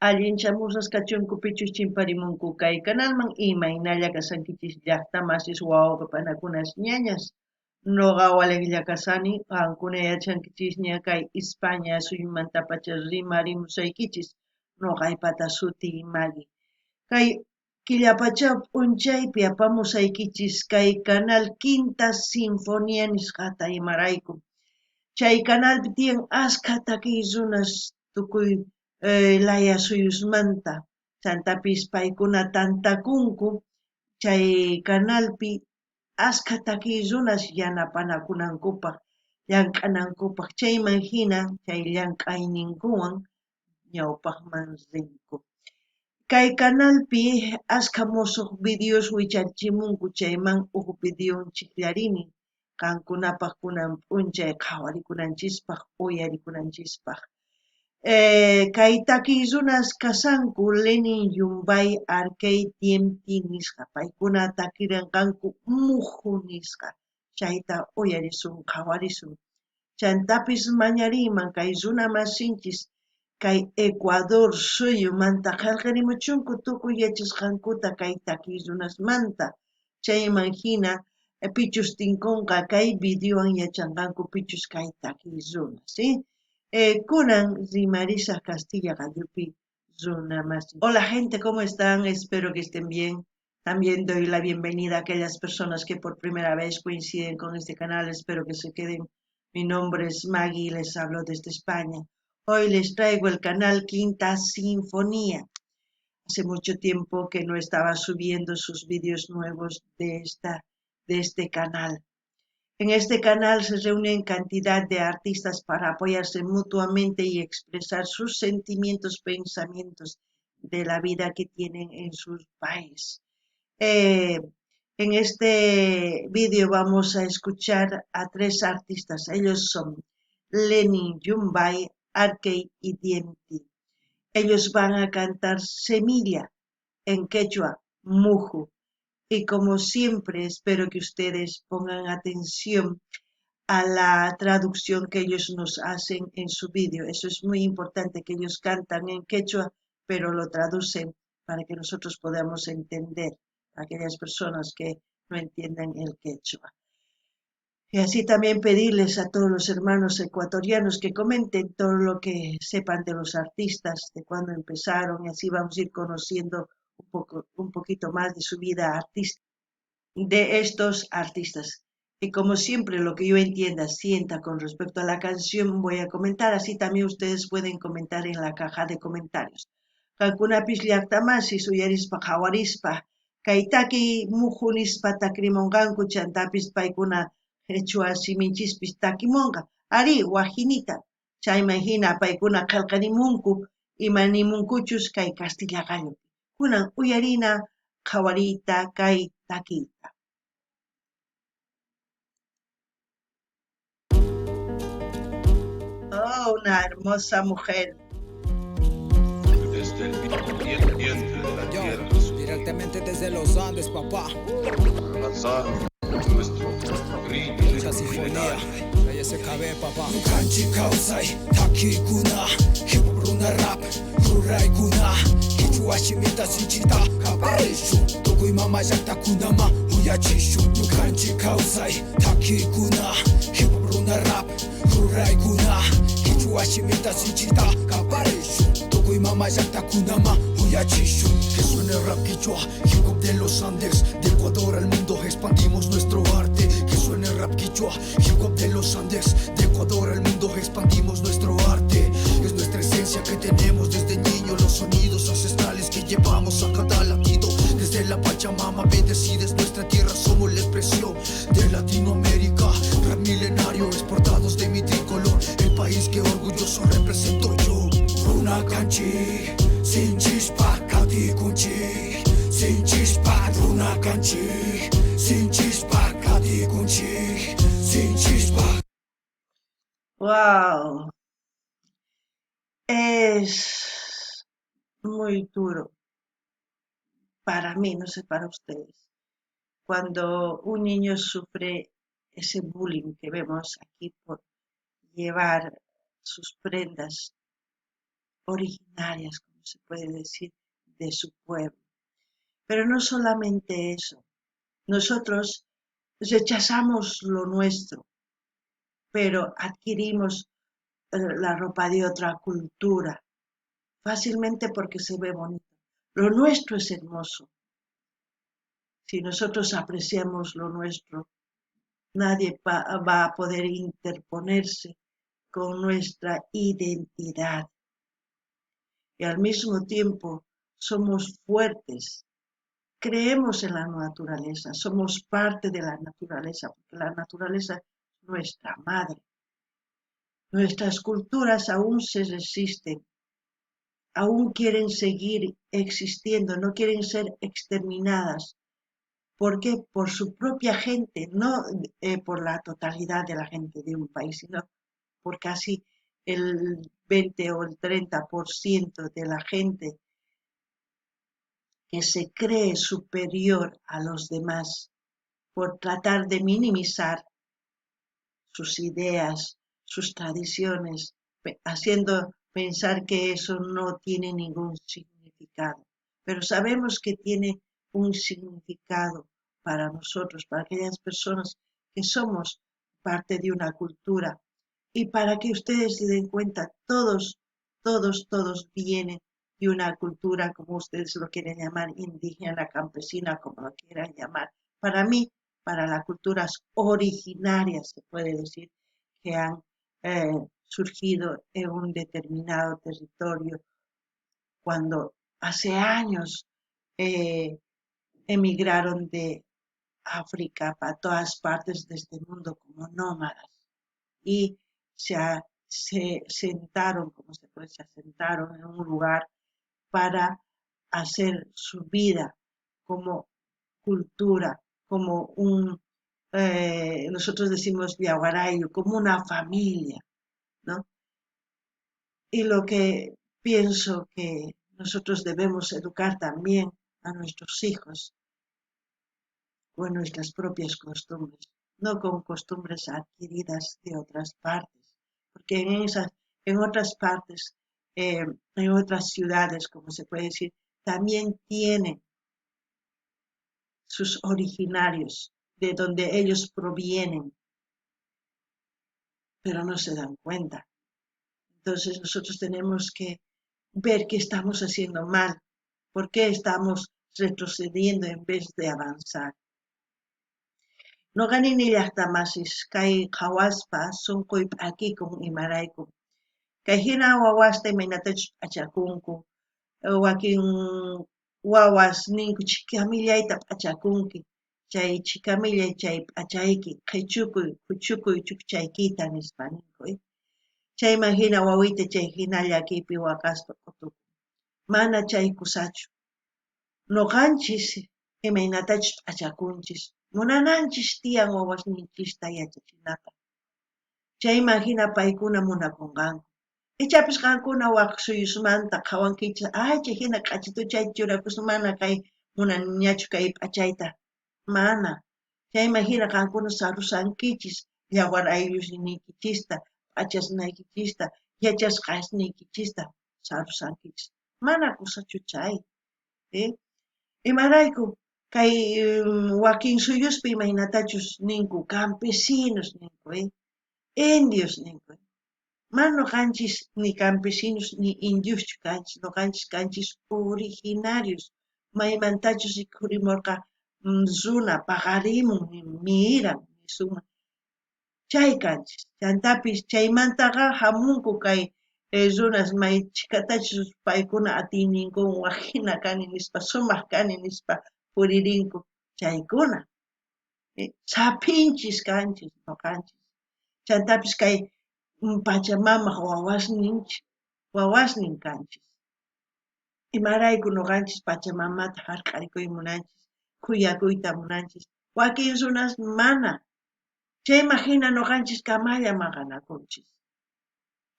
Allinchamusas kachunku pichus chimparimunku kay kanalman imaynalla kashankichis llaqta masis wawqe panakunas ñañas. Noqa walejlla kashani, qankuna yachankichisña kay España suyumantapacha rimarimusaykichis, noqaypata sutiy Maggie. Kay killapacha p'unchaypi apamusaykichis kay canal Quinta Sinfonía nisqata imarayku. Chay canalpi tiyan askha takiy runas tukuy laya suyusmanta, chantapis paykuna tantakunku chay canalpi askha takiy runas yanapanakunankupaj, llank'anankupaj, chayman jina chay llank'ayninkuwan ñawpajman rinku. Kay canalpi askha mosoj videos wicharichimunku chayman uj videon chijllarini qankunapaj kunan p'unchay qhawarikunanchispaj uyarikunanchispaj. Kay takiy runas kashanku Lenin Yumbay Arkey Diemti nisqa, paykuna takiranqanku muju nisqa, chayta uyarisun qhawarisun. Chantapis mañariyman kay runa masinchis kay Ecuador suyumanta qhelqerimuchunku tukuy yachasqankuta kay takiy runasmanta, chayman jina pichus tinkonqa kay videowan yachanqanku pichus kay takiy runas, ¿sí? Kunan rimarisaj Castilla qallupi runa masi. Hola gente, ¿cómo están? Espero que estén bien. También doy la bienvenida a aquellas personas que por primera vez coinciden con este canal. Espero que se queden. Mi nombre es Maggie y les hablo desde España. Hoy les traigo el canal Quinta Sinfonía. Hace mucho tiempo que no estaba subiendo sus vídeos nuevos de este canal. En este canal se reúnen cantidad de artistas para apoyarse mutuamente y expresar sus sentimientos, pensamientos de la vida que tienen en su país. En este vídeo vamos a escuchar a tres artistas. Ellos son Lenin Yumbay, Arkey y Dienti. Ellos van a cantar Semilla, en quechua, Muju. Y como siempre, espero que ustedes pongan atención a la traducción que ellos nos hacen en su vídeo. Eso es muy importante, que ellos cantan en quechua, pero lo traducen para que nosotros podamos entender a aquellas personas que no entienden el quechua. Y así también pedirles a todos los hermanos ecuatorianos que comenten todo lo que sepan de los artistas, de cuándo empezaron, y así vamos a ir conociendo un poquito más de su vida artística, de estos artistas. Y como siempre, lo que yo entienda, sienta con respecto a la canción, voy a comentar. Así también ustedes pueden comentar en la caja de comentarios. Qankunapis llaqta masis uyarispa qhawarispa kay takiy muju nispa takrimunqanku, chantapis paykuna qhichwa siminchispis takimunqa. Ari, wajinita. Chayman hina paykuna qhelqarimunku, ima nimunkuchus kay kastilla qallupi. Kunan uyarina qhawariyta kay takiyta. Oh, una hermosa mujer. Desde el vientre de la Yo, tierra. directamente desde los Andes, papá. Lanzar nuestro grito Mucha sinfonía, la SKB, papá. Ñukanchik kawsay takiykuna, hip hop runa rap ruraykuna, kichwa shimita sinchita kaparishun, tukuy mama llaqtakunama uyachishun. Ñukanchik kawsay takiykuna, hip hop runa rap ruraykuna, kichwa shimita sinchita kaparishun, tukuy mama llaqtakunama uyachishun. Que suene el rap quichua, hip hop de los Andes, de Ecuador al mundo expandimos nuestro arte. Que suene el rap quichua, hip hop de los Andes, de Ecuador al mundo expandimos nuestro arte. Es nuestra esencia que tenemos desde niño, los sonidos ancestrales que llevamos a cada latido. Desde la Pachamama bendecida es nuestra tierra, somos la expresión de Latinoamérica. Rap milenario, exportados de mi tricolor, el país que orgulloso represento yo. Runa kanchik, sinchishpa katikunchik, sinchishpa runa kanchik, sinchishpa katikunchik, sinchishpa. Wow. Es muy duro para mí, no sé para ustedes, cuando un niño sufre ese bullying que vemos aquí por llevar sus prendas originarias, como se puede decir, de su pueblo. Pero no solamente eso, nosotros rechazamos lo nuestro, pero adquirimos la ropa de otra cultura, fácilmente porque se ve bonito. Lo nuestro es hermoso. Si nosotros apreciamos lo nuestro, nadie va a poder interponerse con nuestra identidad. Y al mismo tiempo somos fuertes, creemos en la naturaleza, somos parte de la naturaleza, porque la naturaleza es nuestra madre. Nuestras culturas aún se resisten, aún quieren seguir existiendo, no quieren ser exterminadas. ¿Por qué? Por su propia gente, no por la totalidad de la gente de un país, sino por casi el 20 o el 30% de la gente que se cree superior a los demás por tratar de minimizar sus ideas, sus tradiciones, haciendo pensar que eso no tiene ningún significado. Pero sabemos que tiene un significado para nosotros, para aquellas personas que somos parte de una cultura. Y para que ustedes se den cuenta, todos, todos, todos vienen de una cultura, como ustedes lo quieren llamar, indígena, campesina, como lo quieran llamar. Para mí, para las culturas originarias, se puede decir, que han surgido en un determinado territorio, cuando hace años emigraron de África para todas partes de este mundo como nómadas y se sentaron, como se puede, se asentaron en un lugar para hacer su vida como cultura, como un, nosotros decimos yaguarayo, como una familia, ¿no? Y lo que pienso que nosotros debemos educar también a nuestros hijos con nuestras propias costumbres, no con costumbres adquiridas de otras partes, porque en otras partes, en otras ciudades, como se puede decir, también tienen sus originarios, de donde ellos provienen, pero no se dan cuenta. Entonces nosotros tenemos que ver qué estamos haciendo mal, por qué estamos retrocediendo en vez de avanzar. Noqani llaqtamasis kay qhawaspa sunquy p'akikun imarayku. Kay hina wawasta imaynatachus p'achakunku, wakin wawas ninku chhikamillayta p'achakunki, chay chhikamillay chay p'achayki qhichukuy, khuchukuy chukchaykita nispa ninku. Chayman hina wawita chay hina llakiypi waqaspa q'utukun. Mana chay kusachu. Noqanchis imaynatachus p'achakunchis, munananchis tiyan wawasninchista yachachinata. Chayman hina paykuna munakunqanku. Ichapis qankuna wak suyusmanta qhawankichis, ay chay hina k'achituchay churakus mana kay munaniñachu kay p'achayta. Mana. Chayman hina qankuna sarusankichis yawar ayllusniykichista, p'achasnaykichista, yachasqasniykichista sarusankichis. Mana kusachu chay. Imarayku kay wakin suyuspi imaynatachus ninku campesinos ninku, indios ninku. Mana noqanchis ni campesinos ni indioschu kanchis, noqanchis kanchis originarios, maymantachus rikhurimurqa runa paqarimun miran nisuma. Chay kanchis. Chantapis chaymantaqa hamunku kay runas may chhikatachus paykuna atiyninkuwan wajina kani nispa, sumaq kani nispa puririnku chaykuna. Saphinchis kanchis noqanchis. Chantapis kay Pachamamaj wawasnin kanchis. Imarayku noqanchis Pachamamata hark'arikuy munanchis, khuyakuyta munanchis. Wakin runas mana. Chayman hina noqanchis kamalla maqanakunchis.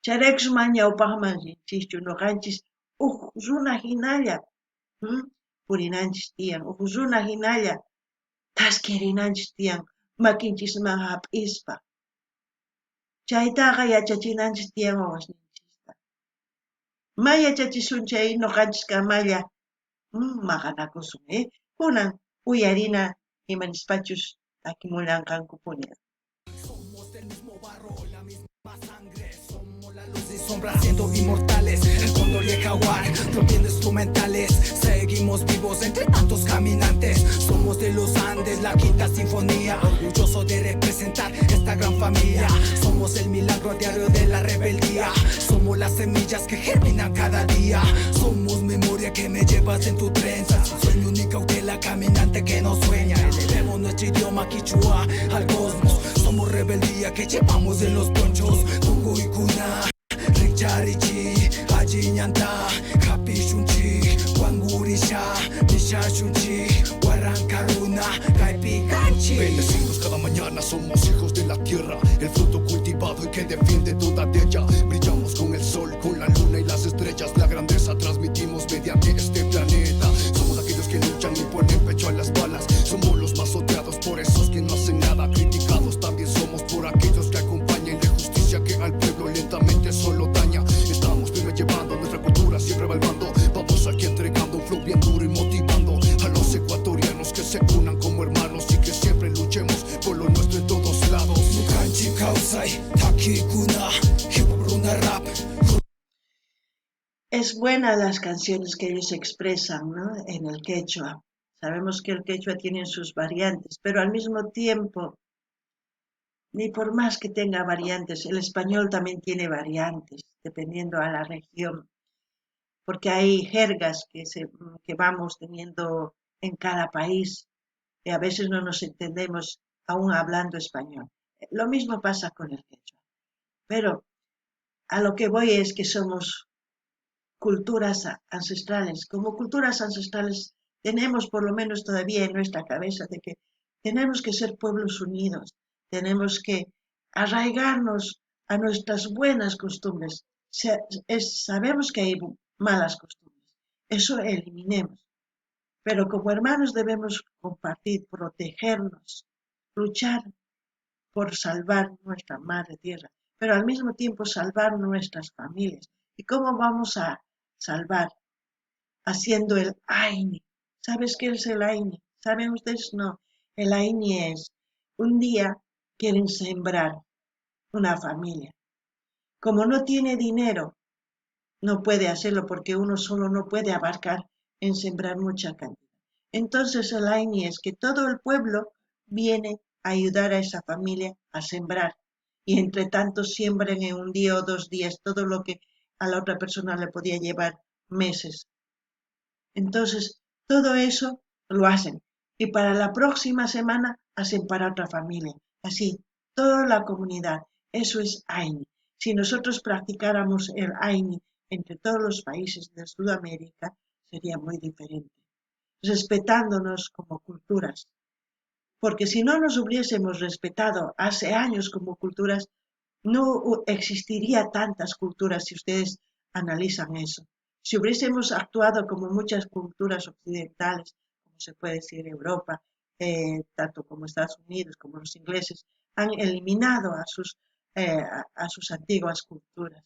Chayraykus mana ñawpaqman rinchischu, noqanchis uj runa hinalla purinanchis tiyan, uj runa hinalla thaskirinanchis tiyan, makinchisman hap'ispa. Chaytaqa yachachinanchis tiyan wawasninchista. Ma yachachisun chay noqanchis kamalla maqanakusun, eh? Kunan uyarina imanispachus takimullanqankupuni. Somos del mismo barro, la misma sangre, somos la luz y sombra siendo inmortales. El cóndor y el jaguar rompiendo instrumentales. Seguimos vivos entre tantos caminantes. Somos de los Andes, la quinta sinfonía. Orgulloso de representar esta gran familia. Somos el milagro diario de la rebeldía. Somos las semillas que germinan cada día. Somos memoria que me llevas en tu trenza. Sin sueño ni cautela, caminante que no sueña. Elevemos nuestro idioma quichua al cosmos. Somos rebeldía que llevamos en los ponchos. Tukuykuna, rikcharichi, alliñanta, hapishunchi, wangurisha, mishashunchi, warrankaruna, kaypi kanchik. Bendecidos cada mañana, somos hijos de la tierra, el fruto cultivado y que defiende toda de ella. Brillamos con el sol, con la luna y las estrellas, la grandeza transmitimos mediante este planeta. Somos aquellos que luchan y ponen pecho a las balas, somos los más odiados por esos que no hacen nada. Criticados también somos por aquellos que acompañan la injusticia que al pueblo lentamente solo daña. Estamos firmes llevando nuestra cultura, siempre evaluando. Vamos aquí entregando un flow bien duro y motivando a los ecuatorianos que se unan como hermanos y que siempre luchemos por lo nuestro en todos lados. Ñukanchik kawsay, takiykuna, hip hop runa rap. Es buena las canciones que ellos expresan, ¿no? En el quechua. Sabemos que el quechua tiene sus variantes, pero al mismo tiempo, ni por más que tenga variantes, el español también tiene variantes, dependiendo a la región, porque hay jergas que vamos teniendo en cada país y a veces no nos entendemos aún hablando español. Lo mismo pasa con el quechua. Pero a lo que voy es que somos culturas ancestrales. Como culturas ancestrales tenemos por lo menos todavía en nuestra cabeza de que tenemos que ser pueblos unidos, tenemos que arraigarnos a nuestras buenas costumbres. Sabemos que hay malas costumbres, eso eliminemos. Pero como hermanos debemos compartir, protegernos, luchar por salvar nuestra madre tierra, pero al mismo tiempo salvar nuestras familias. ¿Y cómo vamos a salvar? Haciendo el Ayni. ¿Sabes qué es el Ayni? ¿Saben ustedes? No. El Ayni es, un día quieren sembrar una familia. Como no tiene dinero, no puede hacerlo porque uno solo no puede abarcar en sembrar mucha cantidad. Entonces el Ayni es que todo el pueblo viene a ayudar a esa familia a sembrar. Y entre tanto siembran en un día o 2 días todo lo que a la otra persona le podía llevar meses. Entonces, todo eso lo hacen. Y para la próxima semana hacen para otra familia. Así, toda la comunidad. Eso es Ayni. Si nosotros practicáramos el Ayni entre todos los países de Sudamérica, sería muy diferente. Respetándonos como culturas. Porque si no nos hubiésemos respetado hace años como culturas, no existiría tantas culturas si ustedes analizan eso. Si hubiésemos actuado como muchas culturas occidentales, como se puede decir Europa, tanto como Estados Unidos, como los ingleses, han eliminado a sus antiguas culturas.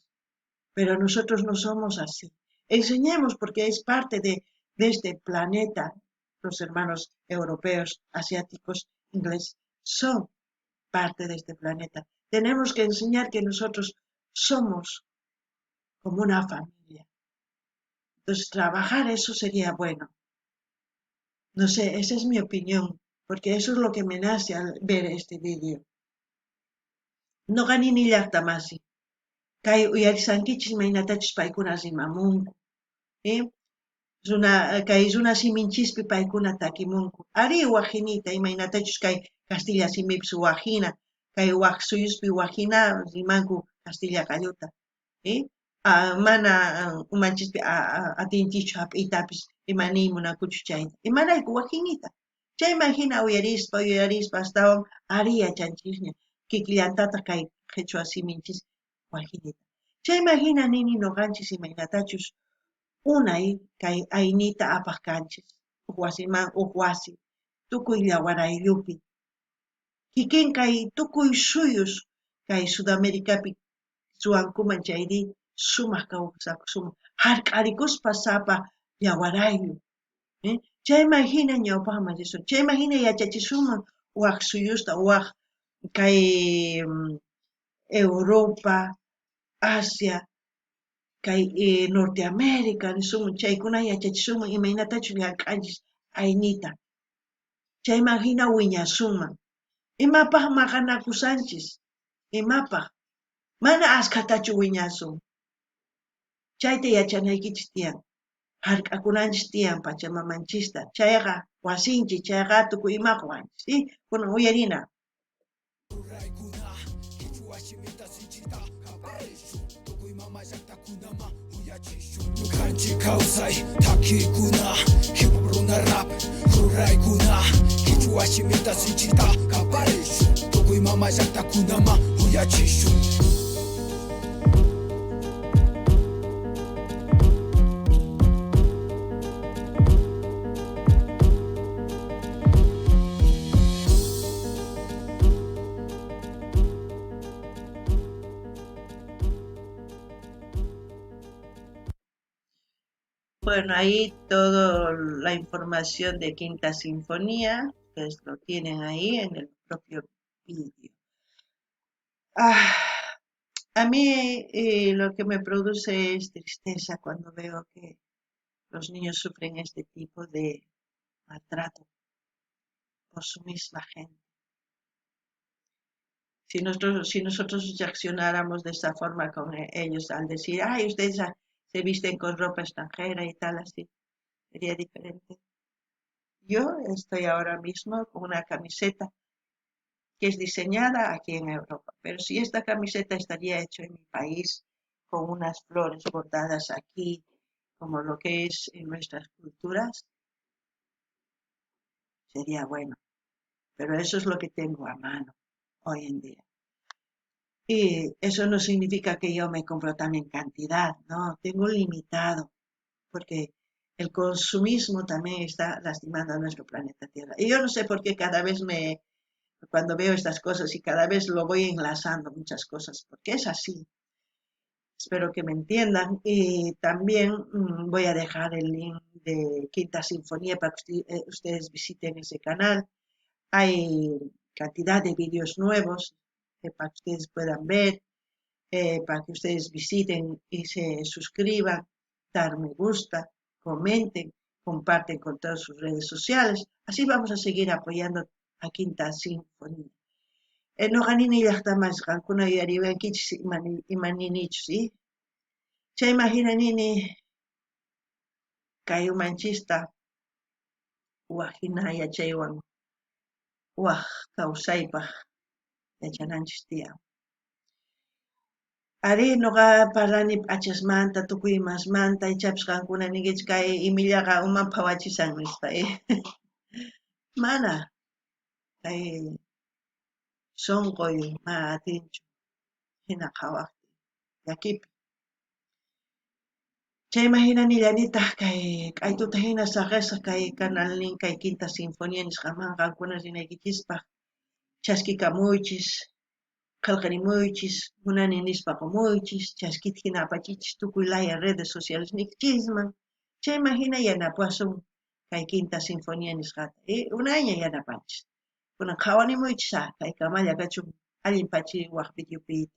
Pero nosotros no somos así. Enseñemos, porque es parte de este planeta. Los hermanos europeos, asiáticos, ingleses, son parte de este planeta. Tenemos que enseñar que nosotros somos como una familia. Entonces, trabajar eso sería bueno. No sé, esa es mi opinión, porque eso es lo que me nace al ver este vídeo. No ganini llaqta masi. Kay uyarisankichis imaynatachus paykuna rimamunku. Runa, kay runa siminchispi paykuna takimunku. Ari wajinita, imaynatachus kay Castilla simipis wajina, kay waj suyuspi wajina rimanku Castilla qalluta. Mana, umanchispi, atinchischu hap'iytapis, ima niy munakuchu chayta. Imarayku wajinita. Chayman hina uyarispa, uyarispa, astawan ari yachanchisña. Kikillantataq kay qhichwa siminchis wajinita. Chayman hina nini noqanchis imaynatachus unay kay aynita apaq kanchis. Uj wasiman, uj wasi, tukuy llawarayllapi. Kikin kay tukuy suyus kay Sudamericapi ruwankuman chayri sumaq kawsakusunman. Hark'arikuspa sapa yawarayu. Chayman hina ñawpaqman risun, chayman hina yachachisunman wak suyusta, wak kay Europa, Asia, kay Norteamérica nisunman, chaykuna yachachisunman imaynatachus llank'anchis aynita. Chayman hina wiñasunman. Imapaj maqanakusanchis? Imapaj? Mana askhatachu wiñasun. Chayta yachanaykichis tiyan. Hark'akunanchis tiyan pachamamanchista. Chayqa wasinchis, chayqa tukuy ima qowanchis. Kunan uyarina. Ruraykuna kichwa shimita sinchita qaparishun tukuy mama llaqtakunama uyachishun ñukanchik kawsay takikuna hip hop runa rap ruraykuna kichwa shimita sinchita qaparishun tukuy mama llaqtakunama uyachishun. Bueno, ahí toda la información de Quinta Sinfonía, ustedes lo tienen ahí en el propio vídeo. A mí lo que me produce es tristeza cuando veo que los niños sufren este tipo de maltrato por su misma gente. Si nosotros reaccionáramos de esta forma con ellos al decir, ay, ustedes se visten con ropa extranjera y tal, así, sería diferente. Yo estoy ahora mismo con una camiseta que es diseñada aquí en Europa, pero si esta camiseta estaría hecha en mi país, con unas flores bordadas aquí, como lo que es en nuestras culturas, sería bueno. Pero eso es lo que tengo a mano hoy en día. Y eso no significa que yo me compro también cantidad, no, tengo limitado, porque el consumismo también está lastimando a nuestro planeta Tierra. Y yo no sé por qué cada vez me, cuando veo estas cosas y cada vez lo voy enlazando muchas cosas, porque es así. Espero que me entiendan. Y también voy a dejar el link de Quinta Sinfonía para que ustedes visiten ese canal. Hay cantidad de vídeos nuevos para que ustedes puedan ver, para que ustedes visiten y se suscriban, dar me gusta, comenten, comparten con todas sus redes sociales. Así vamos a seguir apoyando a Quinta Sinfonía. Noqa nini llaqtamas qankuna yuyariwankichis imaninichus, ¿sí? Chayman hina nini kay umanchista waj hina yachaywan waj kawsaypaj yachananchis tiyan. Ari noqa parlani p'achasmanta, tukuy imasmanta, ichapis qankuna ninkichis kay imillaqa uman phawachisan nispa, Mana kay sonqoy mana atinchu hina qhawaqtin llakipi. Chayman hina nillanitaj kay k'aytuta hina saqesaj kay canalnin kay Quinta Sinfonía nisqaman qankuna rinaykichispaj chaskikamuychis, qhelqarimuychis, munani nispa qomuychis, chaskita hina apachichis tukuy laya redes sociales niykichisman. Chayman hina yanapasun kay Quinta Sinfonía nisqata. Unayña yanapanchis. Kunan qhawanimuychis kay kamalla kachun allin pachi waj videopi.